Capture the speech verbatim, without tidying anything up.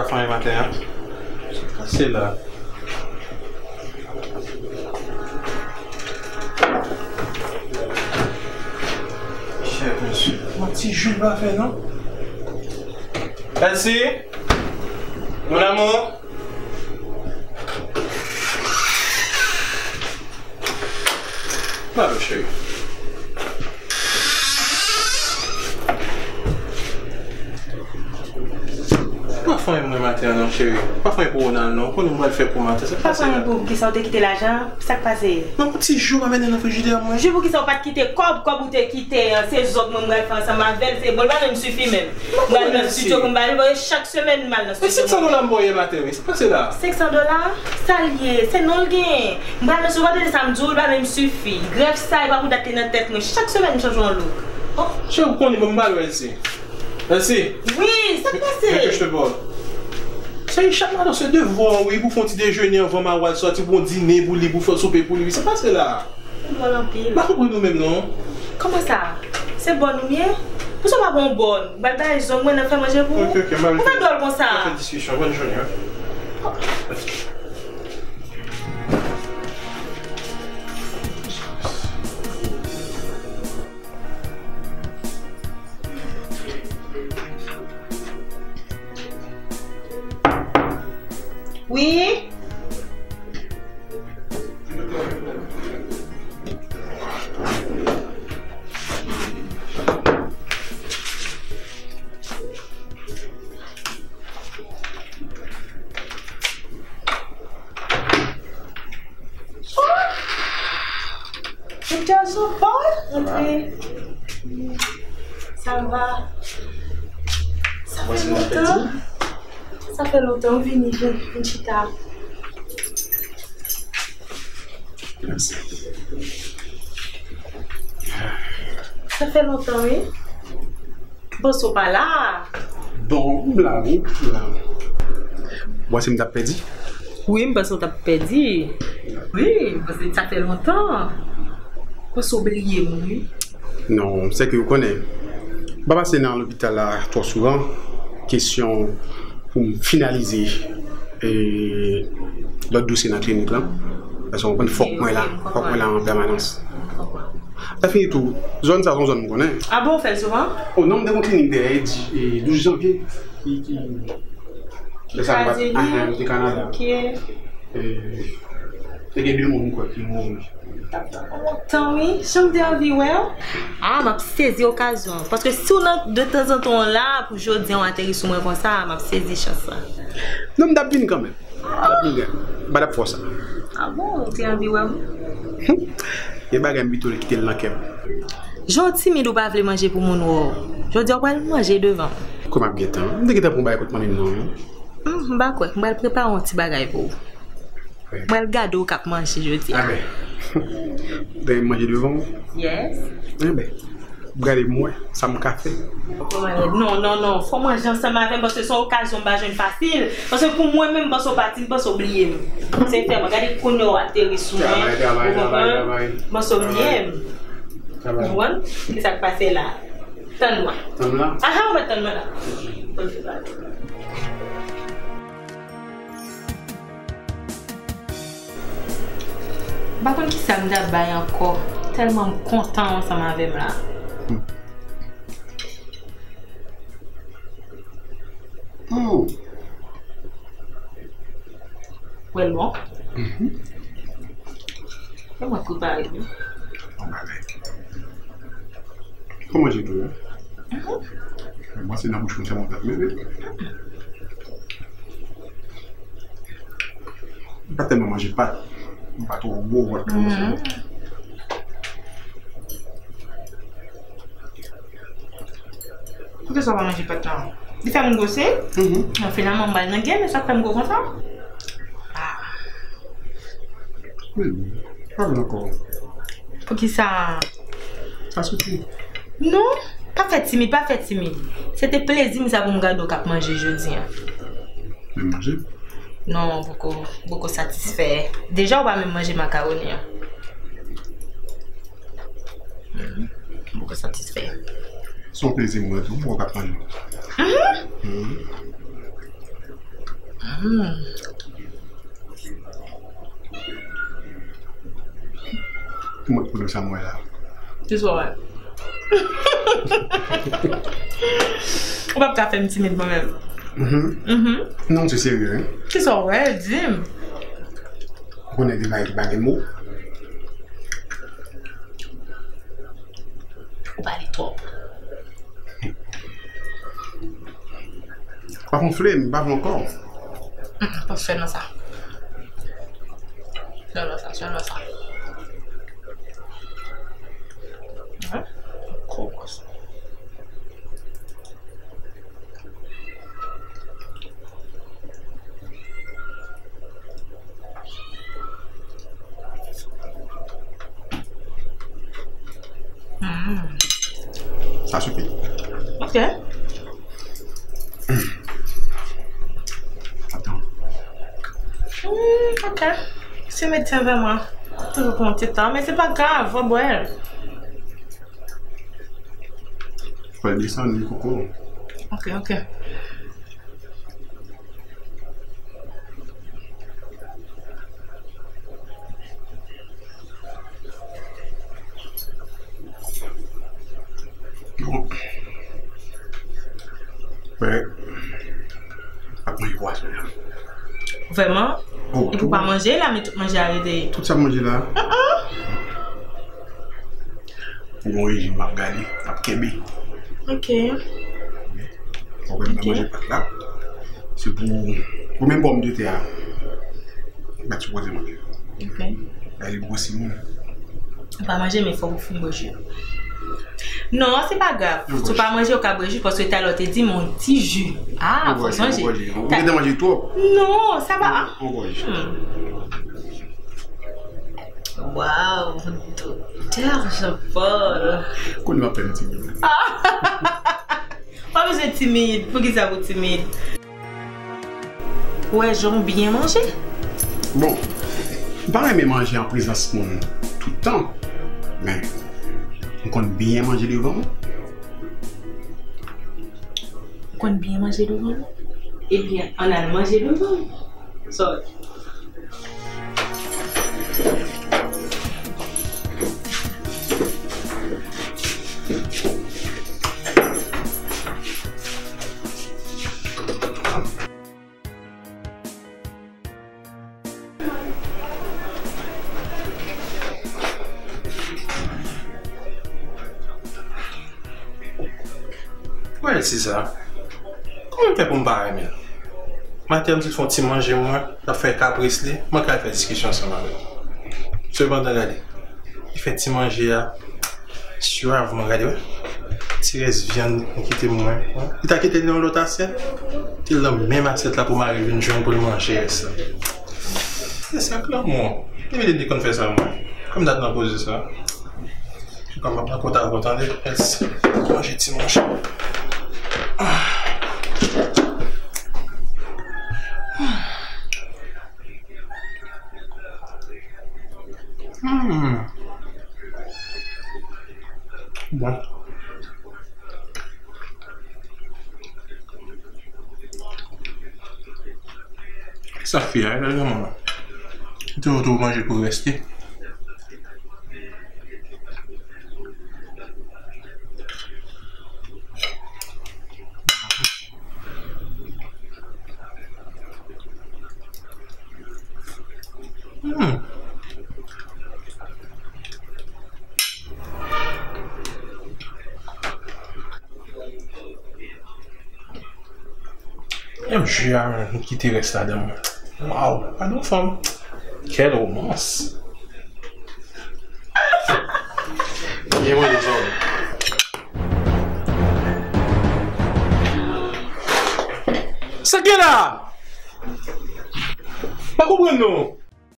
Fè maten an. Sa k pase la? Chèf, mesye. Yon ti jou l pa fè, non? Elsie, mon amour. Alo, cheri. Pa fè anyen pou mwen maten an non, cheri. Pa fè anyen pou Ronald non. Ou konnen m pral fè pou maten. Sa k pase la? Pa fè anyen pou, poukisa w te kite lajan? Sa k pase? Mwen yon ti jou pa mennen nan frijidè mwen. Jou poukisa w pa t kite kòb, kòb ou te kite an, se zòk mwen m pral fè ansanm avè l, se bon, l pa menm sifi menm. M pral nan estidyo pou m ba li, paske chak semèn m al nan estidyo. E senk san dola m voye maten, wi. Sa k pase la? Senk san dola? Sa l ye? Se non l genyen. M pral nan estidyo, w ap tande sa m di w, l pa menm sifi. Grèf sa, e pa pou dat li nan tèt mwen. Chak semèn m chanje yon look. Oh, cheri, ou konnen, bon, m ba l wè isi. Isi. Wi, sa k pase? Mete cheve bò. Cheri, chak maten se devwa w, wi, pou fè yon ti dejene anvan Mawa al sòti, pou yon dine pou li, pou fè soupe pou li, wi. Sa k pase la? Ou dwòl anpil. M pa konprann ou menm non. Kòman sa? Se bòn ou m ye? Poukisa w pa pran yon bòn? M pral bay zong mwen nan fè manje pou ou. Ok, ok, m pral... Ou fè dwòl konsa. Pa fè diskisyon, bòn jounen wi. Wi. Doktè Jean-Paul, antre. Sa va? Sa fè lontan. Sa fè lontan, vini, vin, vin chita. Mèsi. Sa fè lontan, wi. Bon, si w pa la. Bon, m la, wi, m la. Ou panse m t ap pèdi? Wi, m panse w t ap pèdi. Wi, m panse sa fè lontan. M panse w bliye m, wi. Non, se ke ou konnen, m pa pase nan lopital la twò souvan. Kesyon pou m finalize, e, lòt dosye nan klinik lan. Paske w konprann, fòk mwen la, fòk mwen la an pèmanans. Lè fini tou, zòn sa se yon zòn m konnen. A bon, ou fè l souvan? O non, m te gen yon klinik dèyè, di, e, douz janvye, ki, ki, lè sa nou pa t, ahan, nou te Kanada. Ok. E, te gen de moun, m kwè, ki mouri. Tan wi, jan m te anvi wè w. A, m ap sezi okazyon an. Paske si w nan, de tanzantan w la, pou jodi a w ateri sou mwen konsa, m ap sezi chans la. Non, m t ap vin kanmenm. M t ap vin kanmenm. M pa t ap fè w sa. A bon, ou te anvi wè m? Gen bagay m pito kite l nan kè m. Jan w timid ou pa vle manje pou moun wè w. Jodi a w pral manje devan m. Kòman m ap gentan? M te gentan pran yon bagay kot manmi m nan, wi. Hmm, m pa kwè. M pral prepare yon ti bagay pou ou. Mwen al gade w k ap manje jodi a. Anben, w te manje devan w? Yes. Anben, gade m wè sa m ka fè. Non, non, non. Fò w manje ansanm avè m, paske se yon okazyon m pa jwenn fasil. Paske pou mwen menm, m panse w pati, m panse w bliye m. Sensèman, gade kounye a w ateri sou mwen. Travay, travay, travay, travay. M panse w bliye m. Travay. Ou konprann? Kisa k pase la? Tann mwen. Tann mwen la? Aha, ou mèt tann mwen la. M pa konn kisa m t ap bay ankò, tèlman m kontan w ansanm avè m la. Hmm. Ou wè l bon? Mhm. E mwen k prepare l wi. Bon bagay. Ou manje tou wi. Mhm. Mwen se nan bouch mwen sèlman m t ap mete. M pa tèlman manje pat. M pa twò gwo, m pa twò gwo. Poukisa w pa manje pat la? Li fè m gwose? Mhm. Bon, finalman, m ba l nan gè, men sa k fè m gwo konsa? Ah. Wi, pa vle ankò. Poukisa? Sa sifi. Non, pa fè timid, pa fè timid. Se te plezi m sa pou m gade w k ap manje jodi a. Menm manje? Non, poko, poko satisfè. Deja, w pa menm manje makawoni an. Mhm. Poko satisfè. Se yon plezi m wè tou, wè w k ap manje. Mhm. Mhm. Hmm. Mwen, pou sa m wè la. Ki sa w wè? Ou p ap ka fè m timid mwen menm. Mhm. Mhm. Non, se serye, wi. Ki sa w wè? Di m. Ou konnen gen bagay ki pa gen mo. Ou pale twòp. Pa konfle, m pa vle ankò. Mm, pa fè nan sa. Sèlman sa, sèlman sa. Wi, kòkòs. Hmm. Sa sifi. Ok. Atann. Hmm, ok. Si medsen vè mwen, toujou pran ti tan, men se pa grav, w ap bwè l. Fè desann li koko. Ok, ok. Bon. Mwen ap manje pwason an. Vrèman? Oh, epi w pa manje la, men tout manje a rete. Tout sa m manje la. Pou yon rejim m ap gade, m ap kenbe. Ok. Ou wè m pa manje pat la. Se pou, pou menm pòmdetè a. M pa t sipoze manje. Ok. Lè li gwosi moun. Ou pa manje, men fòk ou fin bwè ji. Non, se pa grav. Si w pa manje, ou ka bwè ji, paske talè w te di m yon ti ji. Ah, fòk sonje. Ou gentan manje twòp. Non, sa pa. Yon bwè ji. Hmm. Waw, Doktè Jean Paul. Kounye a w ap fè m timid. Pa bezwen timid. Poukisa pou timid? Ou wè jan w byen manje? Bon, m pa renmen manje an prezans moun tout tan, men m konn byen manje devan moun. Ou konn byen manje devan moun? Ebyen, ann al manje devan moun. Sorry. Wè, se sa. Kòman m fè pou m pa renmen l? Maten an, m sot fè yon ti manje mwen, l ap fè kapris li, mwen ka al fè diskisyon ansanm avè l. Sepandan, gade, li fè ti manje a, swav mwen, gade, wè. Ti rès vyann li kite mwen, wè. Li ta kite l nan yon lòt asyèt, li te nan menm asyèt la pou mari vin jwenn pou l manje rès la. Se sa k lanmou. Depi lè li konn fè sa, mwen. Kòm dat nan koze sa. Kòm m ap nan kòt avè w, tande, mèsi. Manje ti manje. Hmm. Bon. Sa fi a, gade granmoun nan. Li toujou, toujou manje pou reste. Hmm. Menm ji a, menm, kite rès ladan l. Waw, gad yon fanm. Quelle romance. Byen manje, fanm. Sa k gen la? Pa konprann non.